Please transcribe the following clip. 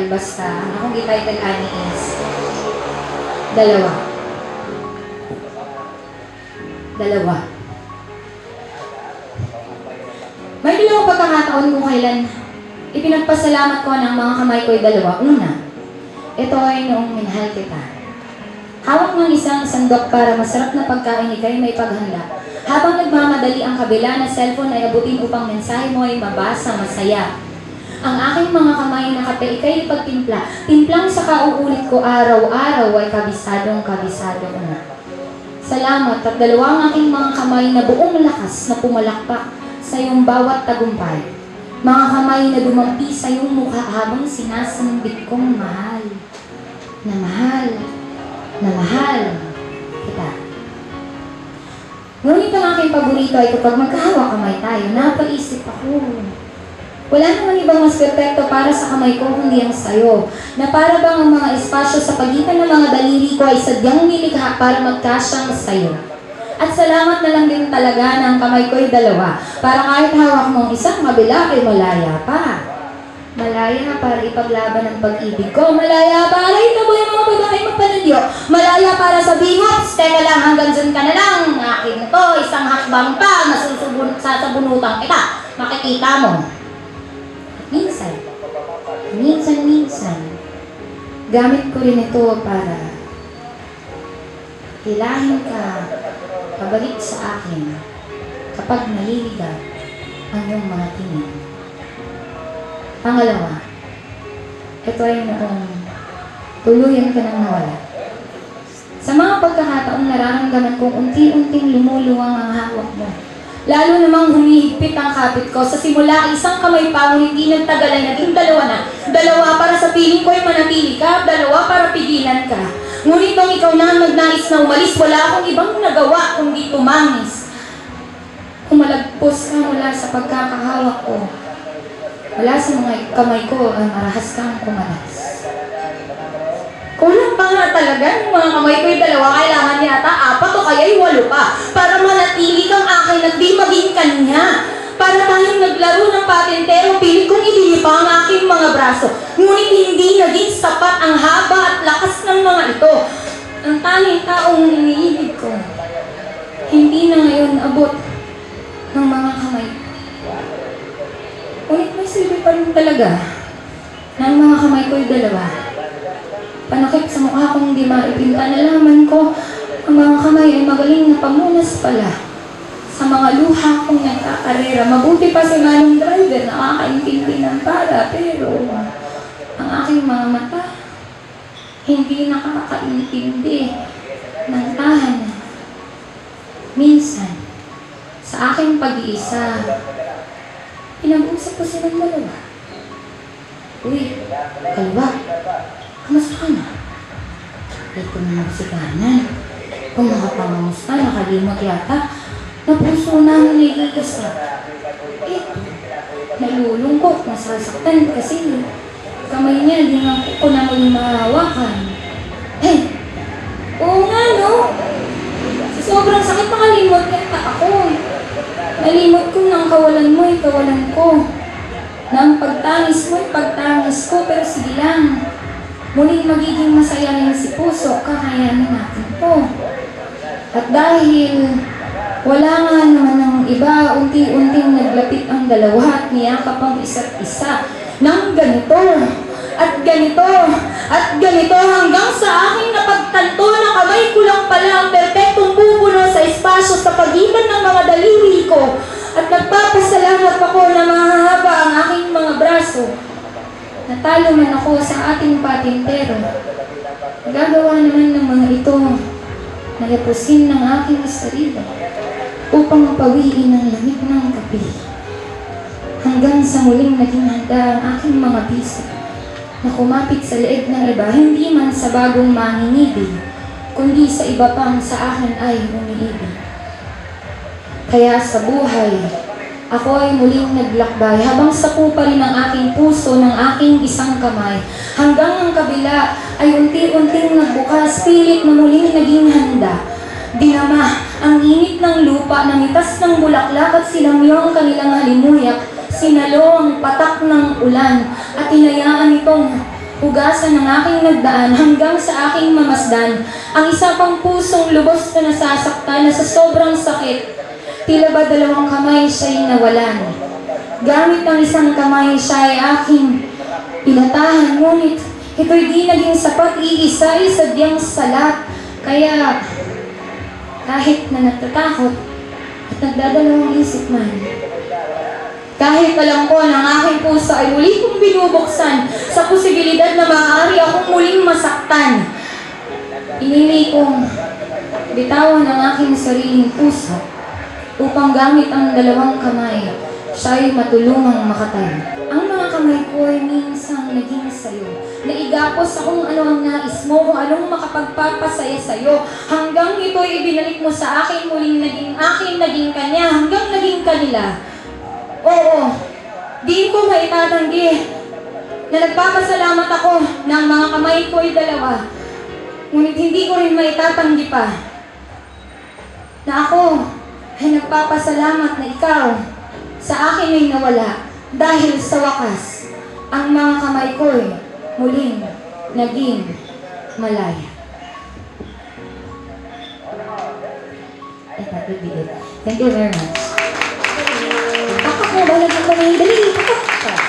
basta ang akong i-title ani is Dalawa. Dalawa. May dalawang pagkakataon kung kailan ipinagpasalamat ko ng mga kamay ko'y dalawa. Una, ito ay noong minahal kita. Hawak ng isang sandok para masarap na pagkain ika'y may paghanda. Habang nagmamadali ang kabila na cellphone ay abutin upang mensahe mo ay mabasa, masaya. Ang aking mga kamay na kape ika'y ipagtimpla. Timplang sa kauulit ko araw-araw ay kabisado na. Salamat at dalawang aking mga kamay na buong lakas na pumalakpak sa iyong bawat tagumpay. Mga kamay na dumampi sa iyong mukha habang sinasambit kong mahal kita. Ngunit ang aking paborito ay kapag magkahawak kamay tayo, napaisip ako. Wala naman ibang mas perfecto para sa kamay ko kundi ang sayo, na para bang ang mga espasyo sa pagitan ng mga daliri ko ay sadyang nilikha para magkasyang sayo. At salamat na lang din talaga ng kamay ko'y dalawa, para kahit hawak mong isang kabila ay malaya pa. Malaya para ipaglaban ang pag-ibig ko. Malaya para itaboy ang mga babae magpanadyo. Malaya para sabihin, "Oops, teka lang, hanggang dyan ka na lang. Akin na to, isang hakbang pa, sasabunutan kita. Makikita mo." Minsan, gamit ko rin ito para hilahin ka pabalik sa akin kapag naliligaw ang iyong mga tingin. Pangalawa, ito ay noong tuluyan ka nang nawala. Sa mga pagkakataong nararamdaman kong unti-unting lumuluwang ang hawak mo. Lalo namang humihigpit ang kapit ko. Sa simula, isang kamay pa, ngunit hindi nagtagal ay naging dalawa na. Dalawa para sa piling ko ay manatili ka, dalawa para pigilan ka. Ngunit nung ikaw na nagnais na umalis, wala akong ibang nagawa kundi tumangis. Humalagpos ka mula sa pagkakahawak ko. Wala sa mga kamay ko ang marahas kang kumalas. Kulang pa nga talaga yung mga kamay ko'y dalawa, kailangan yata 4 o kaya'y 8 pa para manatili kang akin at di maging kanya. Para tayong naglaro ng patintero, pilit kong idinipa ang aking mga braso. Ngunit hindi naging sapat ang haba at lakas ng mga ito. Ang tanging taong iniibig ko, hindi na ngayon abot ng mga kamay. Ngunit may silbi pa rin talaga na ang mga kamay ko'y dalawa. Panakip sa mukha kong di maipinta, nalaman ko ang mga kamay ay magaling na pamunas pala sa mga luha kong nagkakarera. Mabuti pa si Manong Driver, nakakaintindi ng para, pero ang aking mga mata hindi nakakaintindi ng tahanan. Minsan, sa aking pag-iisa, pinag-usap ko silang dalawa. "Uy, kalwa, kamusta ka na?" Ito na magsikanan. Kung nakapangamusta, nakalimot yata, na puso namin naiigas na. Nalulungkot, nasasaktan kasi kamay niya, di nga ko na muli mahawakan. Oo nga no, sa sobrang sakit nakalimot yata ako. Nalimot ko ng kawalan mo, kawalan ko. Nang pagtangis mo, pagtangis ko, pero sige lang. Muling magiging masaya rin si puso, kakayanin natin to. At dahil wala nga naman ng iba, unti-unting naglapit ang dalawa at niyakap ang isa't isa ng ganito, at ganito, at ganito hanggang sa aking napagtanto na kamay ko lang pala ang perpektong pupuno sa espasyo sa pagitan ng mga daliri ko. At nagpapasalamat ako na mahahaba ang aking mga braso. Natalo man ako sa ating patintero. Gagawa naman ng mga ito na lapusin ng aking sarili upang mapawiin ang lamig ng kape. Hanggang sa muling naging handa ang aking mga bisig na kumapit sa leeg ng iba, hindi man sa bagong manginibig, kundi sa iba pang sa akin ay umiibig. Kaya sa buhay, ako ay muling naglakbay habang sapu pa rin ang aking puso ng aking isang kamay. Hanggang ang kabila ay unti-unting nagbukas, pilit na muling naging handa. Dinama ang init ng lupa, nangitas ng bulaklak at sinamyo ang kanilang halimuyak. Sinalo ang patak ng ulan at hinayaan itong Hugasan ng aking nagdaan hanggang sa aking mamasdan ang isa pang pusong lubos na nasasaktan na sa sobrang sakit. Tila ba dalawang kamay siya'y nawalan. Gamit ang isang kamay siya ay aking pinatahan, ngunit ito'y di naging sapat, iisa ay sadyang salat. Kaya kahit na natatakot at nagdadalawang isip man, kahit alam ko ng aking puso ay muli kong binubuksan sa posibilidad na maaari akong muling masaktan, pinili kong bitawan ang aking sariling puso upang gamit ang dalawang kamay, siya ay matulungang makatayo. Ang mga kamay ko ay minsang naging sayo. Naigapos sa kung ano ang nais mo, kung anong makapagpapasaya sa'yo. Hanggang ito'y ibinalik mo sa akin, muling naging akin, naging kanya, hanggang naging kanila. Oo, di ko maitatanggi na nagpapasalamat ako ng mga kamay ko ay dalawa. Ngunit hindi ko rin maitatanggi pa na ako ay nagpapasalamat na ikaw sa akin ay nawala dahil sa wakas ang mga kamay ko ay muling naging malaya. That would be it. Thank you very much. Pakak mo, balag ng kamay. Dali, pakak!